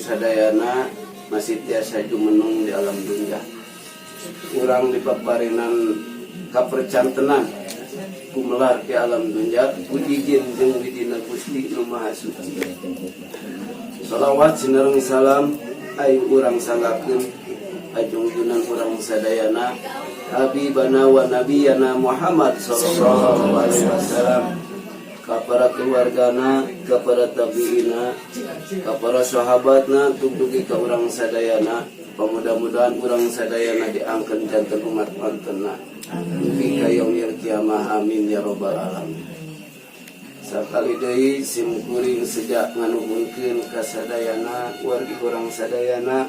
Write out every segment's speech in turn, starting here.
Sadayana masih tiasa jumenung di alam dunia. Urang dipaparinan kapercantenan gumelar di alam dunia ku izin jeung widina Gusti Nu Maha Suci. Salawat sinareng salam ayu urang sanggakeun ka jungjunan urang sadayana, Habibana wa Nabiyana Muhammad sallallahu alaihi wasallam, ka para keluargana, ka para tabiina, ka para sahabatna, dugi ka urang sadayana. Mudah-mudahan urang sadayana diangkeun janten umat pantena dugi ka yaumil kiamah, amin ya robbal alamin. Sakali deui sim kuring sejak nganuhunkeun ka sadayana wargi urang sadayana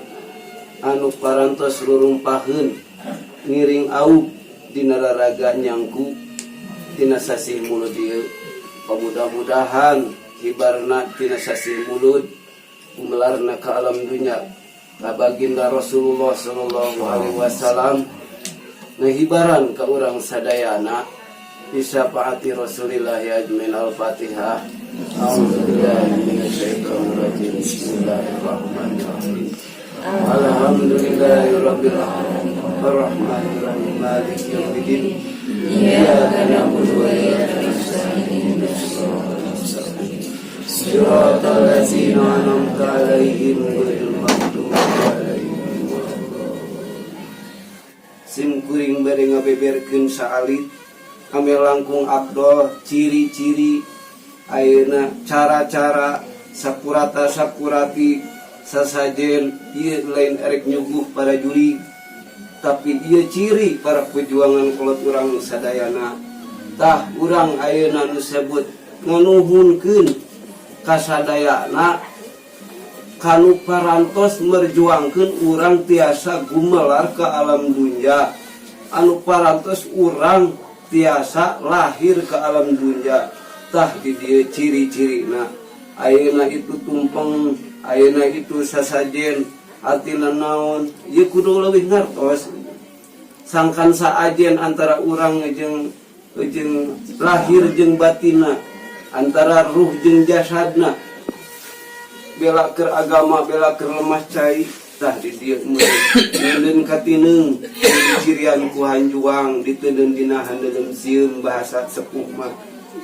anu parantos rurumpaheun ngiring aub dina raraga nyangku tina sasih Mulud ieu. Mudah-mudahan hibarna tina sasih Mulud gumelarna ka alam dunya ka baginda Rasulullah sallallahu alaihi wasallam, ngahibaran ka urang sadayana bisyafaati Rasulillah ajmain. Al-Fatihah. A'udzubillahi minasyaitonir rajim. Bismillahirrahmanirrahim. Alhamdulillahi rabbil alamin, arrahmanir rahim, maliki yaumiddin, iyyaka na'budu wa iyyaka nasta'in, ihdinas siratal mustaqim, siratal ladzina an'amta 'alaihim, ghairil maghdubi 'alaihim waladdallin. Sim kuring bade ngabeberkeun saalit ame langkung abdol ciri-ciri ayeuna, cara-cara sapurata sapurati sasajen. Ieu lain erek nyuguh para juri, tapi ieu ciri para perjuangan kolot urang sadayana. Tah, urang ayeuna nu sebut nganuhunkeun kasadayana kanu parantos merjuangkeun urang tiasa gumelar ke alam dunya, anu parantos urang tiasa lahir ke alam dunya. Tah, di dieu ciri-cirina ayeuna itu tumpeng, ayeuna itu sasajen, artina naon? Ieu kudu leuwih ngartos sangkan saajen antara urang jeung jeung lahir jeung batina, antara ruh jeung jasadna, bela keur agama, bela keur lemah cai. Tah, di dieu meureun katineung cirian ku hanjuang diteundeun dina handelem sieun, bahasa sepuh mah.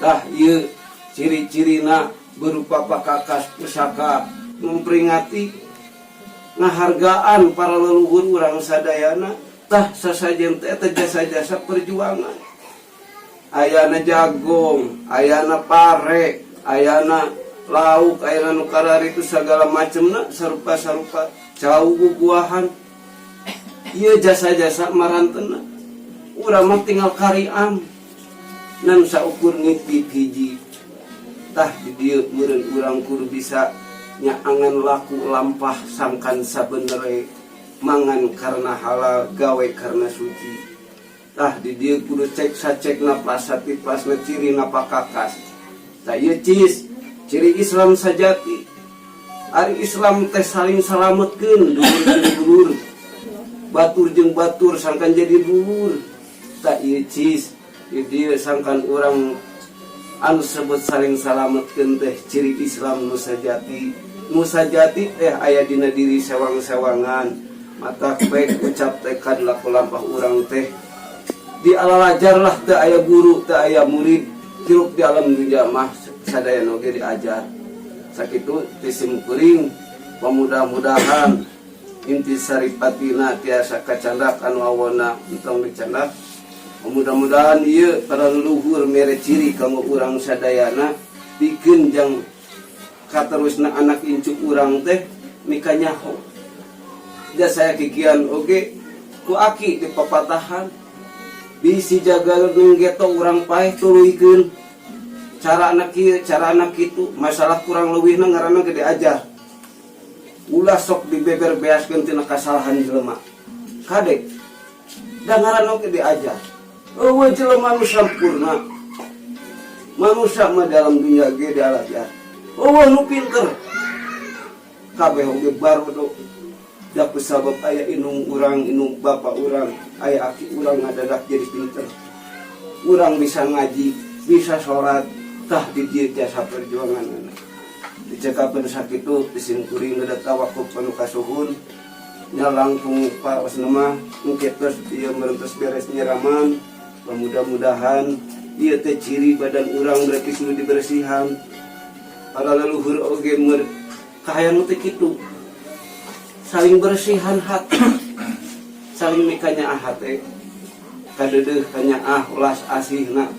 Tah, ieu ciri-cirina berupa pakakas pusaka memperingati ngahargaan para leluhur urang sadayana. Tah, sasajen teh eta jasa-jasa perjuangan, ayana jagong, ayana pare, ayana lauk, ayana nu itu segala macemna, sarupa-sarupa cau, bubuahan. Ieu jasa-jasa marantena, urang mah tinggal kariam nan saukur ngitip hiji. Tah, di dieu meureun urang kudu bisa nyaangan laku lampah sangkan sabenere, mangan karena halal, gawe karena suci. Tah, di dieu kudu cek sacek plasna plasna ciri pakakas. Tah, ieu cis ciri Islam sajati. Ari Islam teh saling salametkeun dulur jeung dulur, batur jeung batur sangkan jadi dulur. Tah, ieu cis di dieu sangkan urang anu sebut saling salametkeun teh ciri Islam nu sajati. Nu sajati teh aya dina diri sewang-sewangan mata pek ucap tekad laku lampah urang teh di alalajar lah, teu aya guru, teu aya murid. Hirup di alam dunia mah sadaya oge diajar. Sakitu ti sim kuring, pemudah-mudahan inti saripatina tiasa kacandak, anu awona entong dicandak. Mudah-mudahan ieu para leluhur mere ciri kanggo urang sadayana, bikin jang katerusna anak incu urang teh mika nyaho. Da saya kikian oge ku aki di papatahan, bisi jaga geto urang paeh, tuluykeun cara anak ieu, cara anak itu, masalah kurang leuwihna ngaranna ge diajar. Ulah sok dibeber beaskeun tina kasalahan jelema, kade da ngaranna oge diajar. Eueuh jelema nu sampurna, manusia mah dalam dunia ge diajar. Eueuh nu pinter, kabeh oge baru da sabab aya indung urang, indung bapak urang, aya aki urang ngadadak jadi pinter. Urang bisa ngaji, bisa sholat. Tah, di dieu jasa perjuangan anak. Dicekapkeun sakitu di simkuring da tawakuf anu kasuhun nya langkung paosna mah engke tos ieu meureun tos beres nyiraman. Mudah-mudahan ieu teh ciri badan urang, berarti kudu dibersihan. Para leluhur oge meur kahayang teh kitu, saling bersihan hati, saling mikanyaah hate, kadeudeuh kanyaah ulas asihna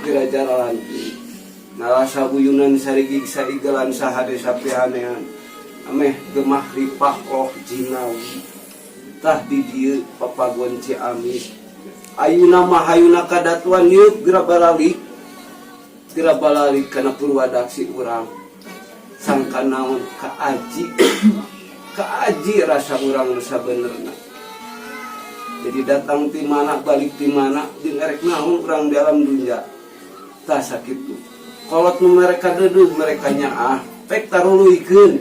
geura jaralan nalasa buyunan sarigig saigelan sahade sapihanean ameh gemah ripah loh jinawi. Tah, di dieu Papagon Ciamis ayeuna mah hayuna kadatuan yeuh geura baralik, geura baralik kana purwadaksi urang. Sangka naon, kaaji kaaji rasa urang nu sabenerna. Jadi datang ti mana, balik ti mana, jeung erek naon urang di alam dunya. Tah, sakitu. Kolot nu mereka deudeuh, mereka nyaah, pek taruluikeun,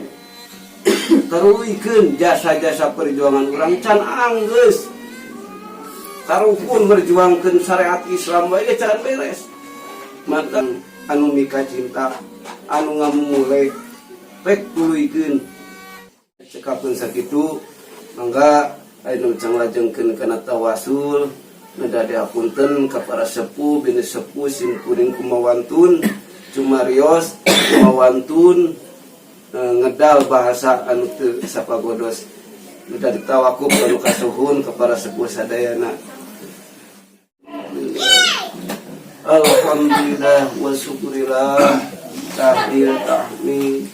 taruluikeun jasa-jasa perjuangan urang can anggeus. Karuhun berjuangkeun syariat Islam bae can beres. Mantan anu mika cinta, anu ngamumule, pek tuluykeun. Cekapkeun sakitu, mangga anu can lajengkeun kana tawasul. Neda dihapunten ka para sepuh, bini sepuh simkuring kumawantun cumarios kumawantun ngedal bahasa anu teu sapagodos. Neda ditawakup anu kasuhun ka para sepuh sadayana. Alhamdulillah wa syukurillah, tahlil, tahmid,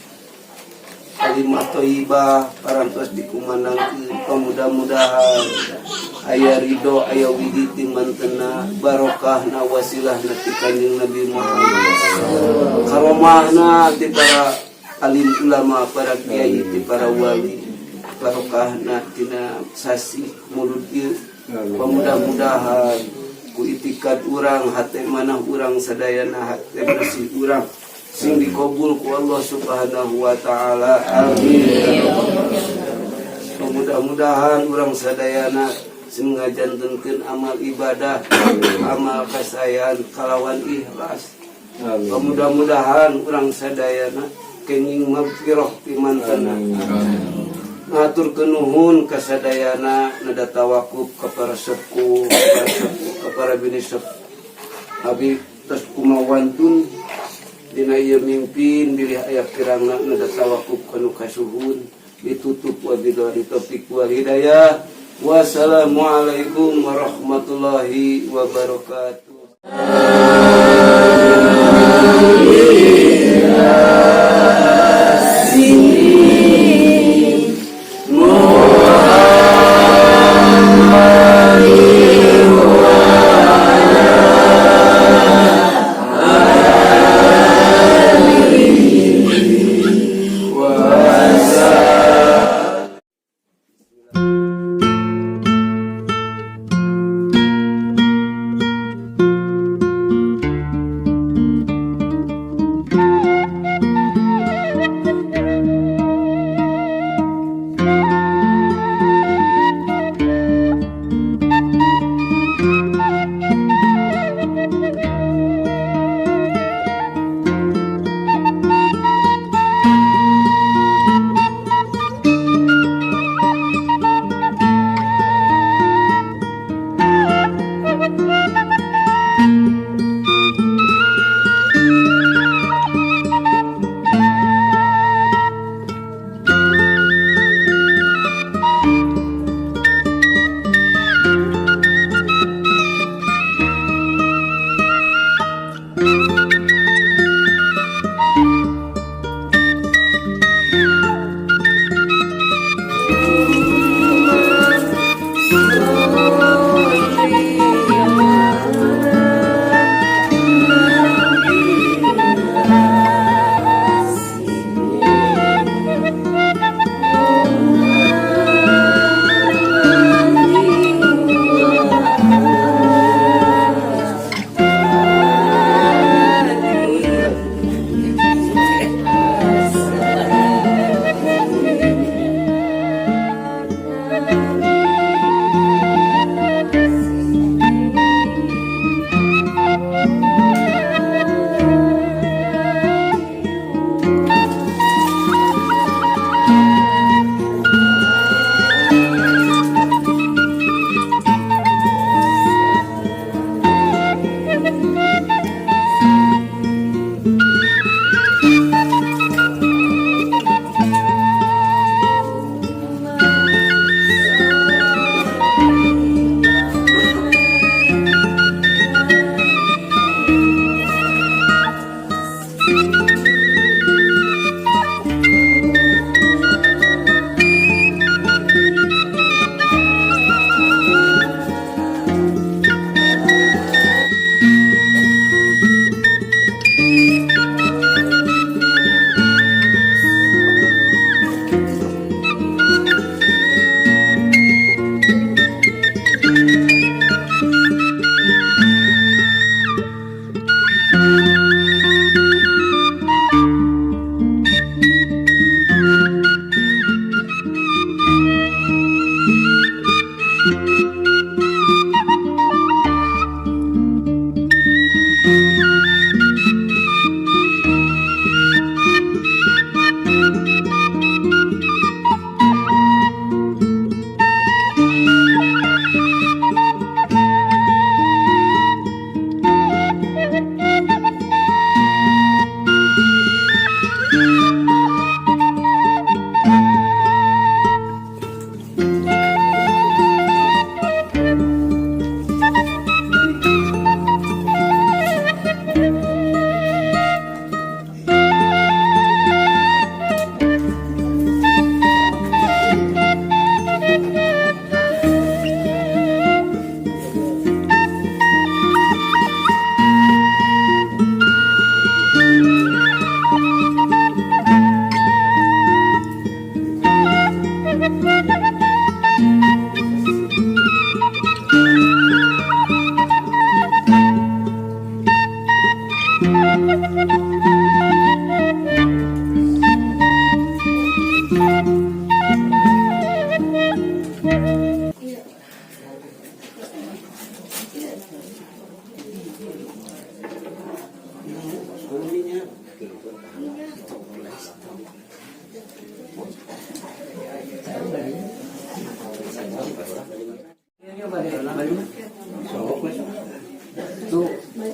kalimah thayyibah parantos dikumandangkeun. Mudah-mudahan aya ridho, aya widi ti mantena, barokahna, wasilahna ti Kanjeng Nabi Muhammad, karomahna ti para alim ulama, para kiai, ti para wali, barokahna tina sasih mulud ieu. Mudah-mudahan ku itikad urang, hate manah urang sadayana, hate bersih urang sing dikabul ku Allah Subhanahu wa taala, amin. Mudah-mudahan urang sadayana sing ngajantenkeun amal ibadah, amal kasayan kalawan ikhlas. Mudah-mudahan urang sadayana kenging magfirah ti mantena. Ngaturkeun nuhun kasadayana, nada tawakuf ka para sepuh, ka para sepuh, ka para bini sepuh. Abi tos kumawantun dina ieu mimpin, bilih aya kirangna nada tawakuf kanu kasuhun. Ditutup wabillahi taufik wal hidayah. Wassalamualaikum warahmatullahi wabarakatuh. Bade. Sok we. Tuh,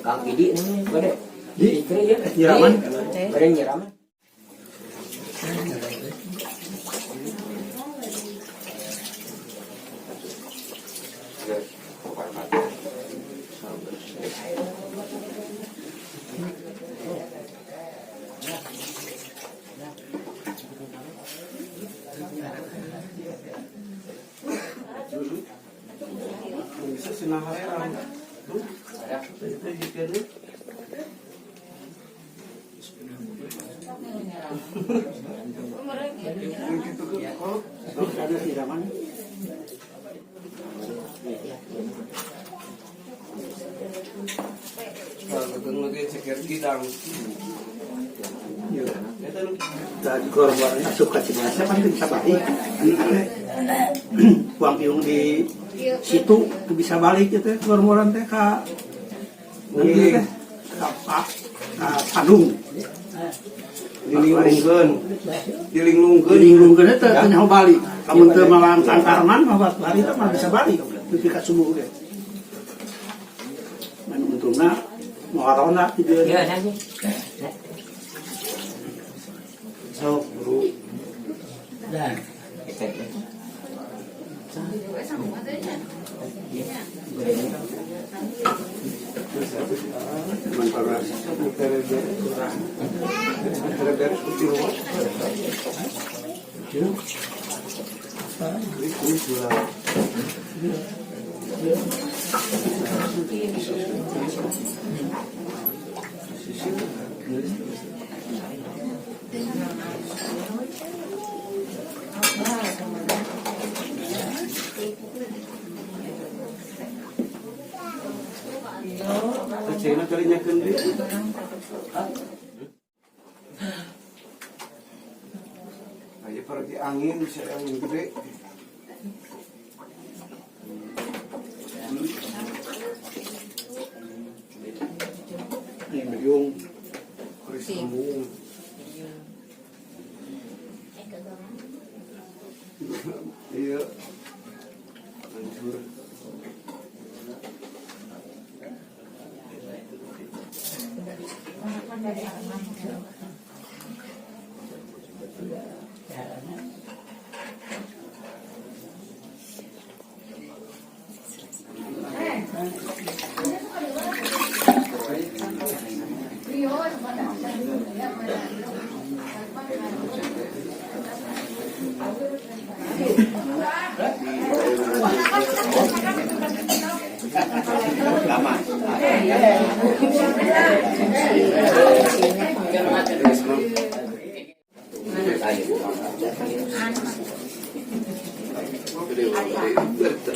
Kang Idi namanya bade. Di? Istri ya. Nyiraman? Bade nyiraman. Bisa sinahareang. Tuh. Itu jikeun. Gitu kok. Ada siraman. Ceker gidang. Tadi korban asup ka Cibiasa kan teu bisa balik. Buang piung di situ teu bisa balik gitu korban teh ka nanti teh ka ka Padung. Dilinglungkeun. Dilinglungkeun. Dilinglungkeun teh teu nyaho balik. Lamun teu malam tangkarman mah bari teh mah bisa balik nepi ka subuh ge. Man untungna moal ronda di dieu. Iya, nanti. Sok, bro. Dah. Kita. Sementara Beres kucing rumah. Cina kali nyakeun deui. Aja pergi angin bisa angin gede. Ini biung Keris kembung. Iya. Hancur.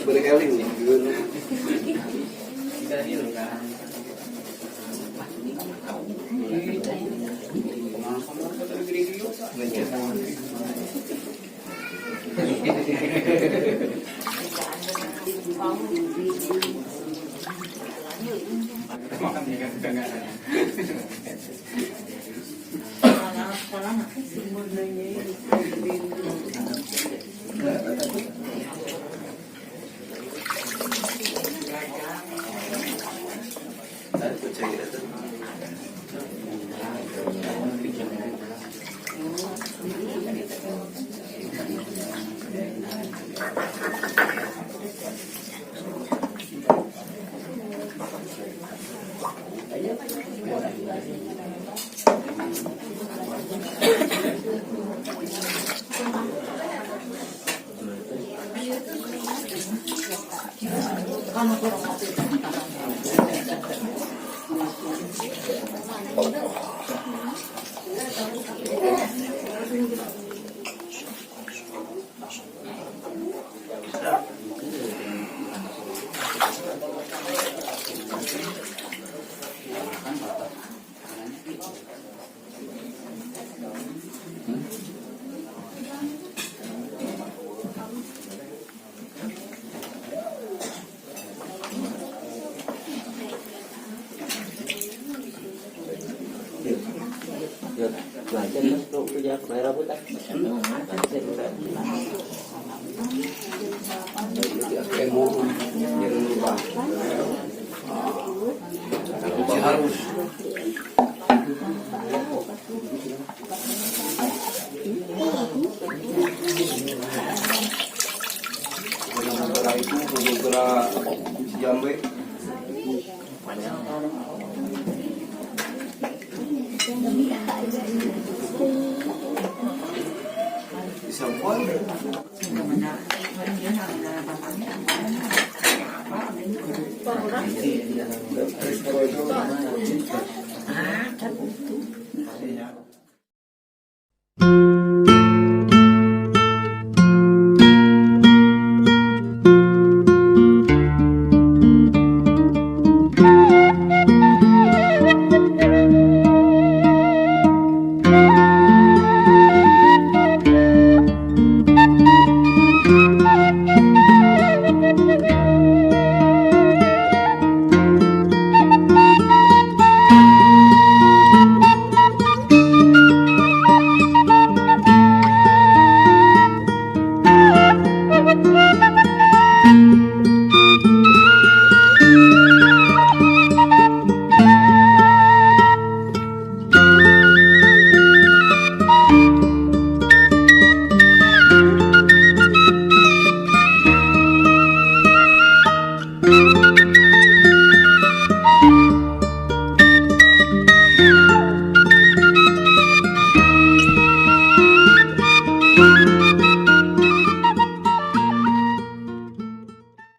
Beri eling nih. Lah. Ciharus. Negara itu negara Jambe. Bisa buat.